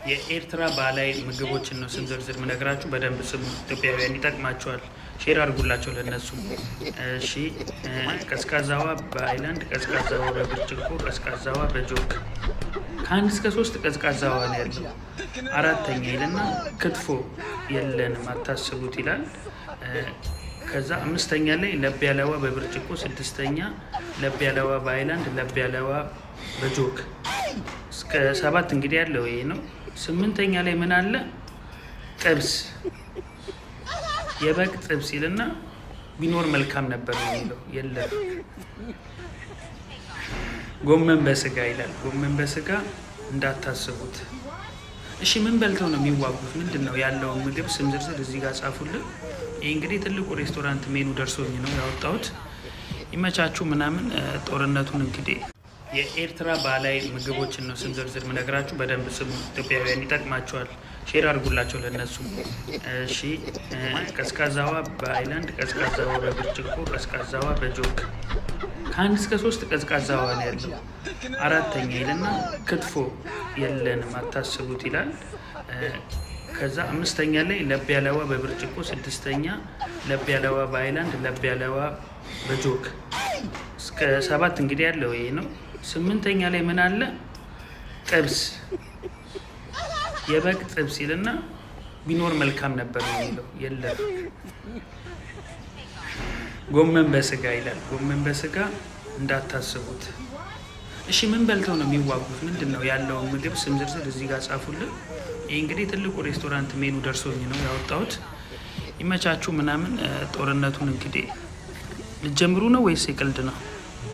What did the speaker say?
የኤርትራ ባህላዊ ምግቦችን ነው ስም ዝርዝር ምነግራችሁ። በደንብ ስሙ ኢትዮጵያውያን፣ ይጠቅማቸዋል። Share አድርጉላቸው ለነሱ። እሺ፣ ቀዝቃዛዋ በሃይላንድ፣ ቀዝቃዛዋ በብርጭቆ፣ ቀዝቃዛዋ በጆክ። ከ1 እስከ 3 ቀዝቃዛዋ ነው ያለው። አራተኛ ይልና ክትፎ የለንም አታስቡት ይላል። ከዛ አምስተኛ ላይ ለብ ያለ ውሃ በብርጭቆ፣ ስድስተኛ ለብ ያለ ውሃ በሃይላንድ፣ ለብ ያለ ውሃ በጆክ። እስከ 7 እንግዲህ ያለው ይሄ ነው። ስምንተኛ ላይ ምን አለ? ጥብስ፣ የበግ ጥብስ ይልና ቢኖር መልካም ነበር ነው የሚለው። የለም። ጎመን በስጋ ይላል። ጎመን በስጋ እንዳታስቡት። እሺ፣ ምን በልተው ነው የሚዋጉት? ምንድን ነው ያለውን ምግብ ስም ዝርዝር እዚህ ጋር ጻፉልን። ይህ እንግዲህ ትልቁ ሬስቶራንት ሜኑ ደርሶኝ ነው ያወጣሁት። ይመቻችሁ ምናምን። ጦርነቱን እንግዲህ የኤርትራ ባህላዊ ምግቦችን ነው ስም ዝርዝር ምነግራችሁ። በደንብ ስሙ ኢትዮጵያውያን፣ ይጠቅማቸዋል። Share አድርጉላቸው ለነሱ። እሺ፣ ቀዝቃዛዋ በሃይላንድ፣ ቀዝቃዛዋ በብርጭቆ፣ ቀዝቃዛዋ በጆክ። ከ1 እስከ 3 ቀዝቃዛዋ ነው ያለው። አራተኛ ይልና ክትፎ የለንም አታስቡት ይላል። ከዛ አምስተኛ ላይ ለብ ያለ ውሃ በብርጭቆ፣ ስድስተኛ ለብ ያለ ውሃ በሃይላንድ፣ ለብ ያለ ውሃ በጆክ። እስከ 7 እንግዲህ ያለው ይሄ ነው። ስምንተኛ ላይ ምን አለ? ጥብስ፣ የበግ ጥብስ ይልና ቢኖር መልካም ነበር ነው የሚለው። የለም። ጎመን በስጋ ይላል። ጎመን በስጋ እንዳታስቡት። እሺ፣ ምን በልተው ነው የሚዋጉት? ምንድን ነው ያለውን ምግብ ስም ዝርዝር እዚህ ጋር ጻፉልን። ይህ እንግዲህ ትልቁ ሬስቶራንት ሜኑ ደርሶኝ ነው ያወጣሁት። ይመቻችሁ ምናምን። ጦርነቱን እንግዲህ ልጀምሩ ነው ወይስ የቀልድ ነው?